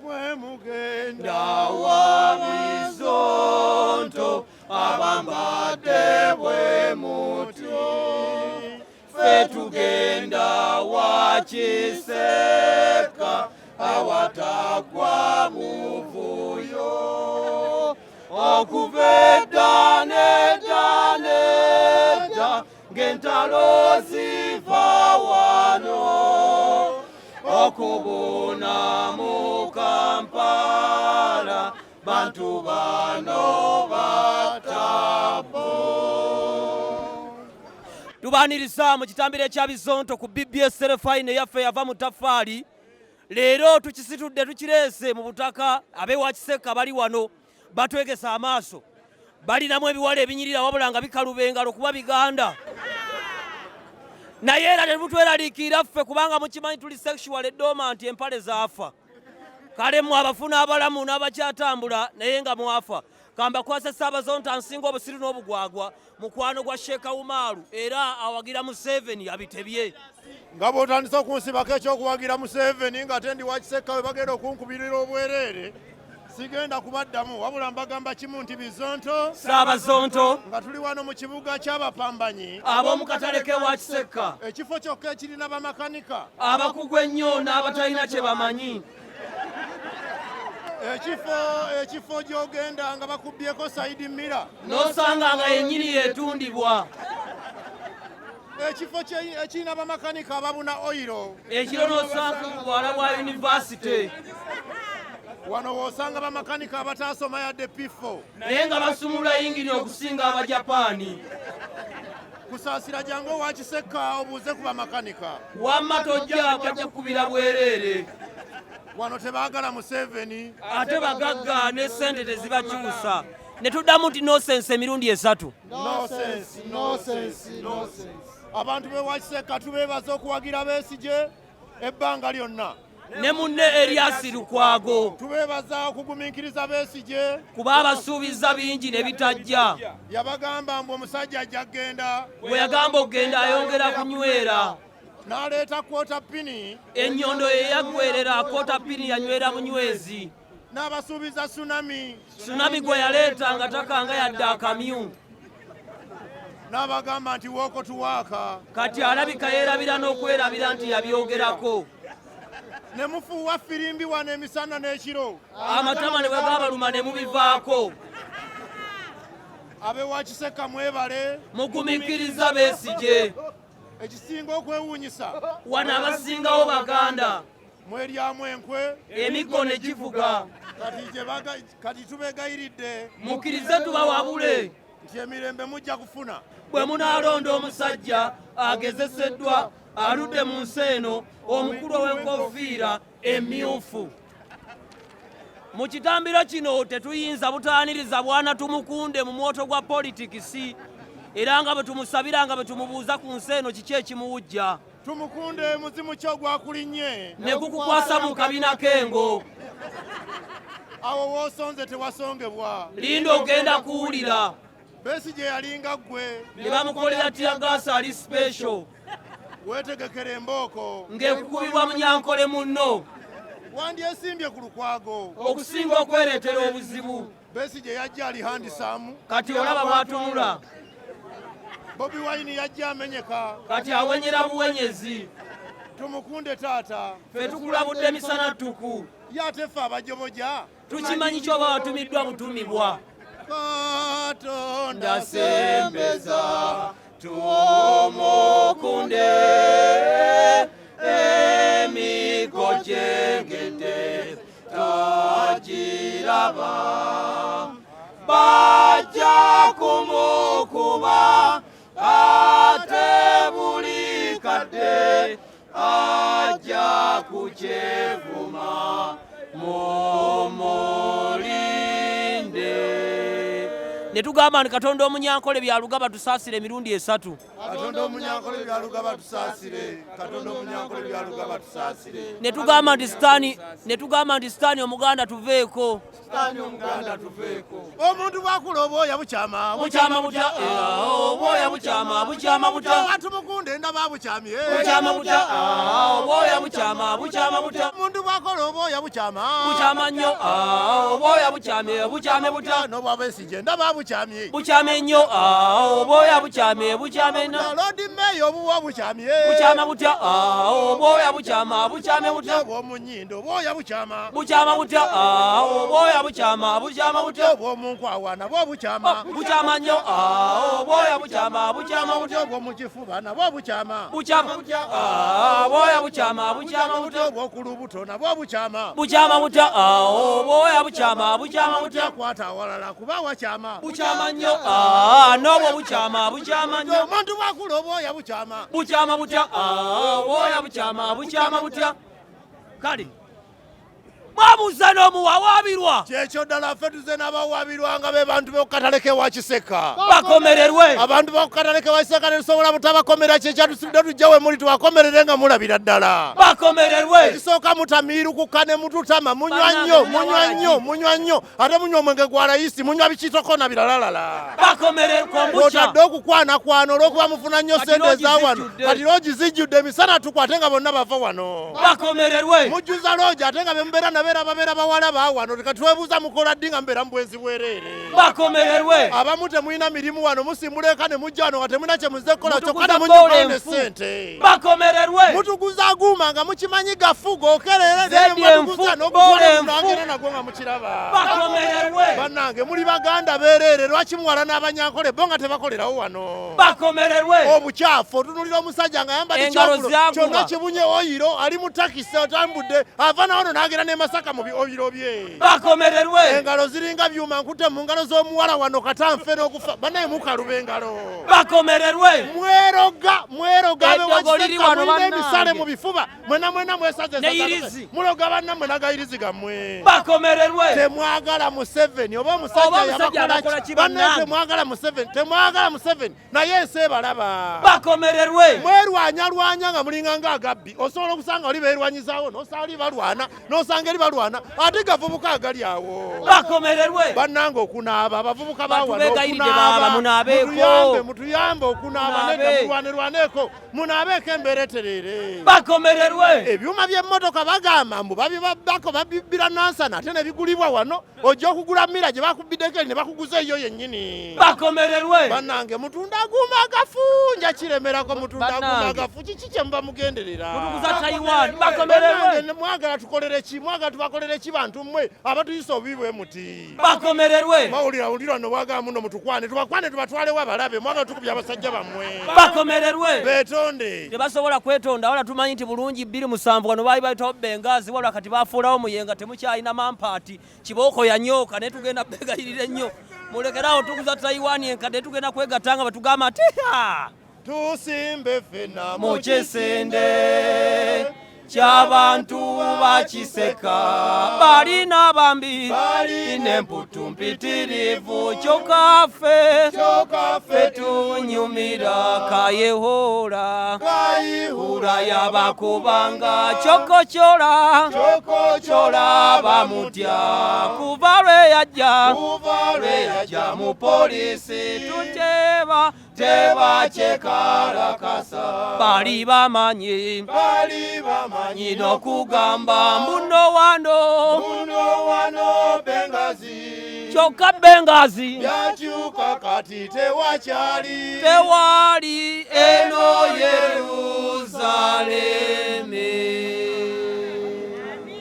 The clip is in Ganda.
Mwe mugenda Ndawa Bizonto abambadde bwe mutyo, ffe tugenda wa Kisekka awatagwa buvuyo. Okuva edda n'edda n'edda ng'entalo ziva wano okubuna mu Kampala, bantu bano batabo. Tubaaniriza mu kitambiro ekya Bizonto ku BBS Terefayina eyaffe yava mu ttaffaali. Leero tukisitudde, tukireese mu butaka. Ab'ewa Kisekka bali wano batwegesa amaaso, balinamu ebiwala ebinyirira wabula nga bikaluba engalo kuba Biganda, naye era temutweraliikirira ffe kubanga mukimanyi tuli sexual eddooma nti empale zaafa. Kale mmwe abafuna abalamu n'abakyatambula naye nga mwafa, kambakwasa Ssaabazonto ansinga obusiru n'obugwagwa, mukwano gwa Sheeka Umaalu era awagira Museveni abitebye. Nga bw'otandise okunsibako ekyokuwagira Museveni ng'ate ndi wa Kisekka, we bagenda okunkubirira obwereere, sigenda kubaddamu, wabula mbagamba kimu nti Bizonto. Ssaabazonto. Nga tuli wano mu kibuga ky'abapambanyi ab'omu katale k'ewa Kisekka, ekifo kyokka ekirina bamakanika abakugu ennyo n'abatalina kye bamanyi, ekifo gy'ogenda nga bakubyeko side mirror n'osanga nga yennyini yeetundibwa, ekifo ekirina bamakanika ababuna oyiro ekiro n'osanga ku bwala bwa yunivasite. Wano w'osanga bamakanika abataasoma yadde P4, naye nga basumulula yingini okusinga Abajapaani. Kusaasira, jangu owa Kisekka obuuze ku bamakanika. Wamma tojja, bajja kukubira bwereere. Wano tebaagala Museveni. Ate bagagga ne ssente tezibakyusa. Ne tuddamu nti nonsense emirundi esatu. Nonsense, nonsense, nonsense. Abantu b'ewa Kisekka tubeebaza okuwagira Besigye ebbanga lyonna ne munne Erias Lukwago. Tubeebaza okugumiikiriza Besigye kuba abasuubiza bingi ne bitajja. Yabagamba mbu omusajja ajja kgenda. Bwe yagamba okugenda, ayongera kunywera. N'aleeta quarter pin. Ennyondo ye yaggwerera, quarter pin yanywera munywezi. N'abasuubiza tsunami. Tsunami gwe yaleeta nga takanga yadde akamyu. N'abagamba nti walk to work. Kati alabika yeerabira n'okwerabira nti yabyogerako. Ne mufuuwa firimbi wano emisana n'ekiro. Amatama ne bwe gabaluma ne mubivaako. Ab'ewa Kisekka mwebale. Mugumiikiriza Besigye. Ekisinga okwewuunyisa, wano abasingawo Baganda. Mweryamu enkwe. Emiggo ne givuga. Kati tubegayiridde, mukkirize tubawabule nti emirembe mujja kufuna bwe munaalonda omusajja agezeseddwa, aludde mu nsi eno, omukulu ow'enkofiira emyufu. Mu kitambiro kino tetuyinza butaaniriza bwana Tumukunde mu mwoto gwa politikisi, era nga bwe tumusabira, nga bwe tumubuuza ku nsi eno kiki ekimuwujja. Tumukunde, muzimu ki ogwakulinnye ne gukukwasa mu kabina k'engo? Awo woosonze tewasongebwa. Linda, ogenda kuwulira. Besigye yalinga ggwe ne bamukolera tear gas ali special. Weetegekera embooko ng'ekukubibwa munyankole munno. Wandyesimbye ku Lukwago okusinga okwereetera obuzibu. Besigye yajja ali handsome. Kati olaba bw'atunula. Bobi Wine yajja amenyeka. Kati awenyera buwenyezi. Tumukunde taata, ffe tukulabudde emisana ttuku. Ye ate ffe abajoboja tukimanyi kyoba watumiddwa butumibwa. Katonda. Ndasembeza Tumukunde, emigo gyengedde togiraba, bajja kumukuba ate buli kadde ajja kukyevuma. Mumulinde. Ne tugamba nti Katonda omunyankole Byalugaba tusaasire emirundi esatu. Katonda omunyankole Byalugaba tusaasire. Katonda omunyankole Byalugaba tusaasire. Ne tugamba nti Sitaani, ne tugamba nti Sitaani Omuganda tuveeko. Sitaani Omuganda tuveeko. Omuntu bw'akula obwoya bukyama. Bukyama butya? Eh, obwoya bukyama, bukyama butya? Abantu mukunde ndaba bukyamye. Bukyama butya? Ah, obwoya bukyama, bukyama butya? Omuntu bw'akola obwoya bukyama. Bukyama nnyo. Ah, obwoya bukyamye, bukyame butya? N'obwa Besigye ndaba bukyamye. Bukyame nnyo. Ah, obwoya bukyamye, bukyame nnyo. Loodi Meeya obuwa bukyamye. Bukyama butya? Ah, obwoya bukyama, bukyame butya? Obw'omu nnyindo obwoya bukyama. Bukyama butya? Ah, obwoya bukyama, bukyama butya? Obw'omunkwawa nabwo bukyama. Bukyama nnyo. Ah, obwoya bukyama, bukyama butya? Obw'omu kifuba nabwo bukyama. Bukyama butya? Ah, obwoya bukyama, bukyama butya? Obw'okulubuto nabwo bukyama. Bukyama butya? Ah, obwoya bukyama, bukyama butya? Kwata awalala kuba wakyama. Bukyama nnyo. Ah, n'obwo bukyama, bukyama nnyo. Omuntu bw'akula obwoya bukyama. Bukyama butya? Ah, obwoya bukyama, bukyama butya? Kale mwabuuza n'omuwawaabirwa. Kyekyo ddala, ffe tuze n'abawaabirwa nga be bantu b'okukatale k'ewa Kiseka. Bakomererwe. Abantu b'okukatale k'ewa Kiseka tetusobola butabakomera. Kyekyatusibidde tujja we muli tubakomerere nga mulabira ddala. Bakomererwe. Ekisooka mutamiirukuka ne mututama, munywa Bannange, nnyo, munywa munywa walagi. nnyo, munywa nnyo, ate munywa omwenge gwa layisi, munywa bikitoko na biralalala. Bakomererwe kombucha. Otadde okukwanakwana olw'okuba mufuna nnyo Kati sente loogi eza wano. zijjudde. Kati loogi zijjudde emisana tukwate nga bonna bava wano. Bakomererwe. Mujjuza loogi ate nga bemubeera nabeera babeera bawala ba wano. Kati twebuuza mukola ddi nga mubeera mu bwenzi bwereere? Bakomererwe. Abamu temulina mirimu wano, musimbula eka ne mujja wano nga temulina kye muzze kukola, kyokka Mutuguza ne munyukawo boola ne enfu. ssente. Bakomererwe. Mutuguza aguuma nga mukimanyi gafu gookerere. Zedi enfu, boola enfu. N'ogera nagwo nga mukiraba. Bakomererwe. Bannange, muli baganda beereere, lwaki muwala n'abanyankole bo nga tebakolerawo wano? Bakomererwe. Obukyafu, otunulira omusajja nga ayambadde Engalo kyambulo zaguba. kyonna kibunye oyiro, ali mu takisi atambudde ava nawano n'agenda n'e Masaka mu oyiro bye. Bakomererwe. Engalo ziringa byuma, nkutte mu ngalo z'omuwala wano kata nfe n'okufa. Bannaye, mukaluba engalo. Bakomererwe. Mweroga, mweroga. Eddogo liri wano, Mulina bannange. emisale mu bifuba, mwena mwena mwesaze. Ne yirizi. Muloga bannammwe n'agayirizi gammwe. Bakomererwe. Temwagala Museveni oba Oba omusajja omusajja yabakola abakola ki? ki, Bannaye, bannange? temwagala Museveni, temwagala Museveni, naye ensi ebalaba. Bakomererwe. Mwerwanyalwanya nga mulinga nga agabbi. Osobola okusanga oli beerwanyizaawo, nosanga oli balwana, nosanga eri balwana, ate gavubuka agali awo. Bakomererwe. Bannange, okunaaba, abavubuka bawano Batubeegayiridde baaba, munaabeeko. mutuyambe, mutuyambe okunaaba. Munaabe. Nedda, mulwanerwaneko, munaabeeko embeera etereere. Bakomererwe. Ebyuma by'emmotoka bagamba mbu babibabbako, babibbira Nansana, ate ne bigulibwa wano. Ojja okugula mira gye bakubiddeko eri ne bakuguza eyo yennyini. Bakomererwe. Bannange, mutunda aguuma agafu, nja kiremerako, mutunda aguuma Bannange. agafu. Kiki kye muba mugenderera? Mutuguza Taiwan. Bakomererwe. Bannange, mwagala tukolere ki? Mwagala tubakolere ki bantu mmwe abatuyisa obubi bwe muti? Bakomererwe. Mawulira wulira no bwagala muno mutukwane, tubakwane, tubatwalewo abalabe. Mwagala tukubya abasajja bammwe. Bakomererwe. Beetonde. Tebasobola kwetonda. Wala tumanyi nti bulungi 27 wano baali bayitawo Bengazi, wala kati bafuulawo Muyenga. Temukyalina mampaati, kibooko yanyooka, naye tugenda begayirira ennyo, mulekerawo tuguza Taiwan enkadde. Tugenda kwegatta nga batugamba nti "Ha! Tusimbe ffenna Mu kisinde ky'abantu bakiseka balina bambi Balina emputu mpitirivu, kyokka ffe Kyokka ffe ffe tunyumira Kayihura. Kayihura Hura yabakubanga kyokokyola Kyokokyola bamutya kuva lwe yajja Kuva lwe yajja mu poliisi tuteba tebakyekalakasa bali bamanyi Bali bamanyi n'okugamba mbuno wano Muno wano Bengazi kyokka Bengazi byakyuka, kati tewakyali tewali eno Yeruzalemi.